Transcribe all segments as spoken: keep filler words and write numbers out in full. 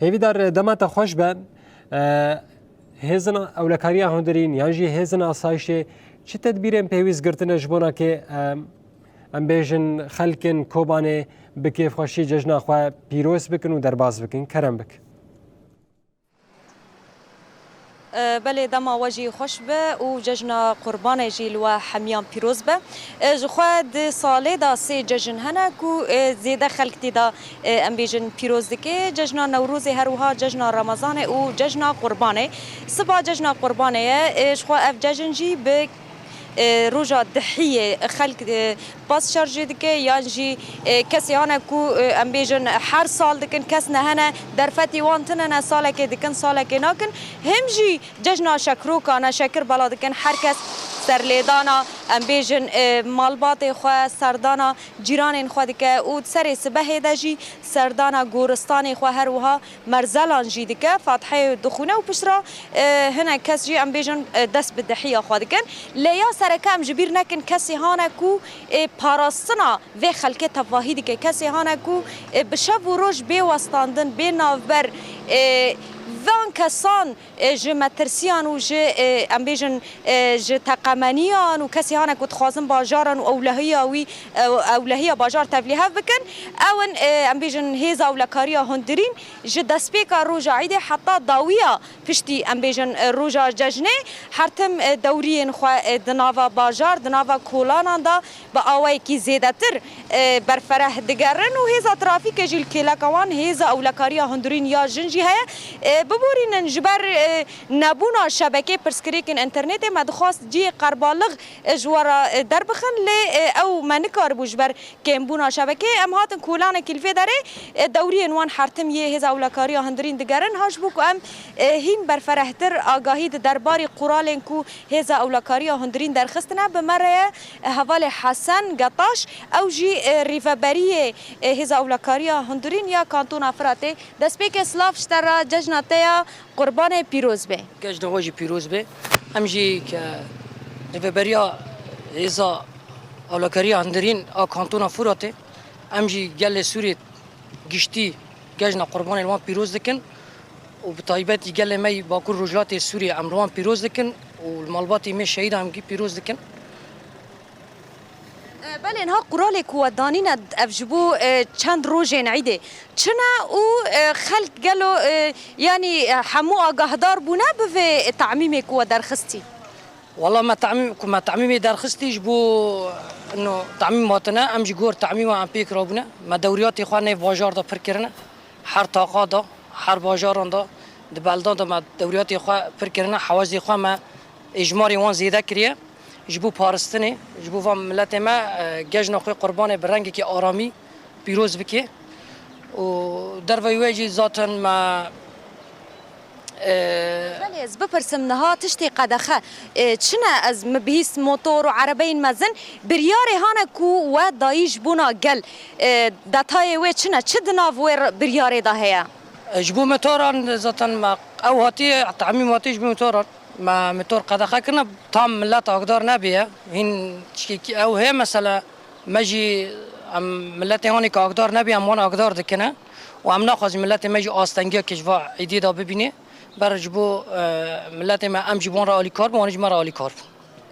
Hêvîdar, dema te xweş be. E, hêzin ewlekariya hundirîn yan jî hêzin asayişê çi tedbîrên pêwîst girtine ji bona ke, e, em bêjin xelkên Kobanê bi kêfxweşî cejna xwe pîroz bikin û derbas bikin? Kerem bik. E, belê, dema we jî xweş be û cejna Qurbanê jî li we hemiyan pîroz be. E, ji xwe di salê de sê cejn hene ku, e, zêde xelk tê de, e, em bêjin pîroz dike. Cejna Newrozê her wiha, cejna Remezanê û cejna Qurbanê. Siba cejna Qurbanê ye. E, ji xwe ev cejn jî bi e, roja dihiyê xelk, e, pas şerjê dike, yan jî, e, kesê hane ku, e, em bêjin her sal dikin, kes nehene derfetî wan tine ne, salekê dikin, salekê nakin. Him jî cejna şekrokan e, şekir bela dikin, her kes serlêdana, em bêjin, e, malbatê xwe, serdana cîranên xwe dike û serê sibehê de jî serdana goristanê xwe her wiha merzelan jî dike, fatiheyê dixwîne û piştre, e, hinek kes jî, em bêjin, e, dest bi dihiya xwe dikin. Lê ya sereke em ji bîr nekin, kesê hane ku, e, parastina vê xelkê tevahî dike, kesê hane ku, e, bi şev û roj bê westandin, bê navber, e, van kesan, e, ji metirsiyan û ji, e, em bêjin, e, ji teqemeniyan û kesê hane ku dixwazin bajaran û ewlehiya wî, e, ewlehiya bajar tevlîhev bikin. Ew in, e, em bêjin, hêza ewlekariya hundirîn ji destpêka roja Îdê heta dawiya piştî, em bêjin, e, roja cejnê, her tim, e, dewriyên xwe, e, di nava bajar, di nava kolanan de bi awayekî zêdetir, e, berfereh digerin û hêza trafîkê jî li kêleka wan hêza ewlekariya hundirîn ya jin jî heye. E, biborînin ji ber, e, nebûna şebekê, pirsgirêkên înternetê, me dixwast cihê qerbalix, e, ji we re, e, derbixin, lê, e, ew me nikaribû ji ber kêmbûna şebekê. Em hatin kolanekî li vê derê, e, dewriyên wan her tim yê hêza ewlekariya hundirîn digerin. Ha ji bo ku em, e, hîn berferehtir agahî di derbarî quralên ku hêza ewlekariya hundirîn derxistine, bi me re ye, e, hevalê Hesen Getaş, ew jî, e, rêveberiyê, e, hêza ewlekariya hundirîn ya Kantona Firatê. Destpêkê silav ji te re, cejna te ya Qurbanê pîroz be. Cejna we jî pîroz be. Em jî ke rêveberiya hêza ewlekariya hundirîn a Kantona Firatê, em jî gelê Sûriyê giştî cejna Qurbanê li wan pîroz dikin û bi taybetî gelê me yî Bakur Rojhilatê Sûriyê em li wan pîroz dikin û li malbatê me şehîdan em gî pîroz dikin. E, belê, niha quralê ku we danîne ev ji bo, e, çend rojên Îdê çi ne û, e, xelk gelo, e, yanî, e, hemû agahdar bûne bi vê tamîmê ku we derxistî? Wala me tamîm, ku me tamîmê derxistî ji bo, no, tamîm hatine, em ji gor tamîma em pêk rabûne. Me dewriyatê xwe nêv bajar de pir kirine. Her taxa de, her bajaran de, di beldan de me dewriyatê xwe pir kirine. Hewazê xwe me êjmarê wan zêde kiriye. Ji bo paristinê, ji bo van miletê me, e, cejna xwe Qurbanê bi rengekî aramî pîroz bike. Û derveyî wê jî zaten me, e, Belê, ez bipirsim, niha tiştê qedexe, e, çi ne? Ez, min bihîst motor û erebeyên mezin, biryarê hane ku we dayî ji bona gel, e, detayê wê çi ne? Çi di nav wê r-, biryarê de heye? E, ji bo motoran zaten me ew hatiye, tamîm hatiye ji bo motoran. Me motor qedexe kirine, tam millet agdar nebiye. Hîn tiştekî ew heye mesela, me jî em miletê hanê ke agdar nebiye, em wan agdar dikine. Û em naxwazin miletê me jî astengiya ke ji va îdê de bibîne. Ber ji bo, e, miletê me, em jî bi wan re alîkar bin, wan ji me re alîkar bin.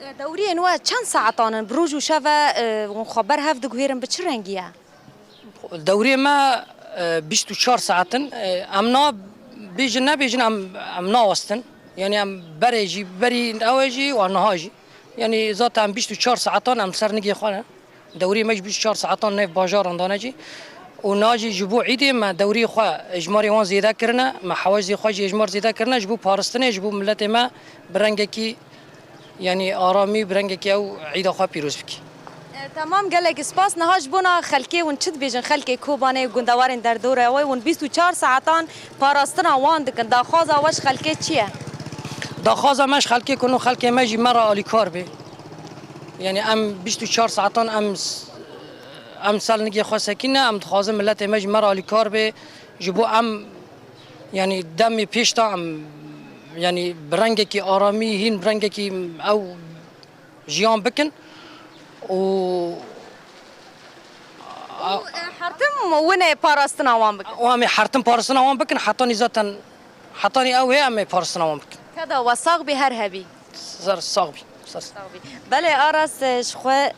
E, dewriyên we çend saetan in? Bi roj û şev e, e, hûn xwe ber hev diguhêrin, bi çi rengî ye? Dewrê me, e, bîst û çar saet in. E, em na bêjin nebêjin, em, em nawestin. Yanî em berê jî, berî ew e jî û niha jî. Yanî zaten em bîst û çar saetan em ser nigê xwe ne. Dewrê me jî bîst û çar saetan nêv bajaran dane jî. Û niha jî ji bo îdê me dewrê xwe êjmarê wan zêde kirine, me hewazê xwe jî êjmar zêde kirine, ji bo paristinê, ji bo miletê me bi rengekî Yanî aramî bi rengekî ew îda xwe pîroz bikî. E, temam, gelekî spas. Niha ji bona xelkê hûn çi dibêjin? Xelkê Kobanê û gundewarên derdora wê, hûn bîst û çar saetan parastina wan dikin. Daxwaza we ji xelkê çi ye? Daxwaza me ji xelkê ku nû xelkê me jî me re alîkar bê. Yanî em bîst û çar saetan em s-, em ser nigê xwe sekîne, em dixwazin miletê me jî me re alîkar bê. Ji bo em Yanî demê pêş de em, yanî bi rengekî aramî, hîn bi rengekî ew jiyan bikin û Û, e, her Tim winê parastina wan bikin. Û em ê hertim parastina wan bikin, hetanî zaten hetanî ew hê em ê parastina wan bikin. Keda we sax bî, her hebî. Ser sax bî. Ser. Belê Aras, e, ji xwe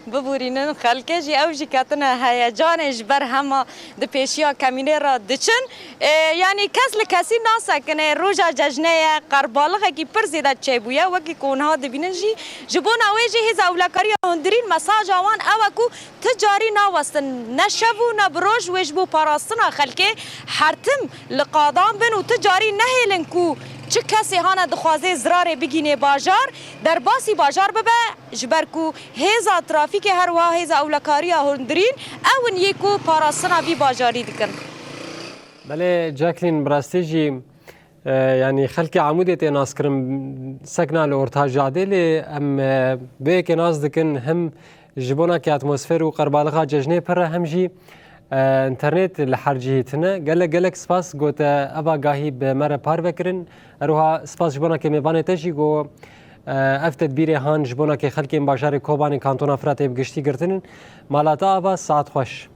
biborînin, xelkê jî ew jî ketine heyecanê ji ber hema di pêşiya kemînê re diçin. E, yanî kes li kesî nasekine, roja cejnê ye, qerbalixekî pir zêde çêbûye, wekî ku niha dibînin jî. Ji bona wê jî hêza ewlekariya hundirîn mesaja wan ew e ku ti carî nawestin, ne şev û ne bi roj wê ji bo parastina xelkê hertim li qadan bin û ti carî nehêlin ku çi kesê hane dixwaze zirarê bigînê bajar, derbasî bajar bibe, ji ber ku hêza trafîkê her wiha hêza ewlekariya hundirîn ew in yê ku parastina vî bajarî dikin. Belê Jacqueline, bi rastî jî, e, yanî xelkê Amûdê tê naskirin sekna li orta cadê, lê em, e, bi yekê nas dikin, hem ji bona ke atmosfer û qerbalixa cejnê pir e, hem jî, e, înternet li her cihî tune. Gelek gelek spas, gote ev agahî bi me re parve kirin. Her wiha spas ji bona ke mêvanê te jî, got, e, ev tedbîrê han ji bona ke xelkên bajarê Kobanê Kantona Firatê bi giştî girtin in. Mala te ava, saet xweş.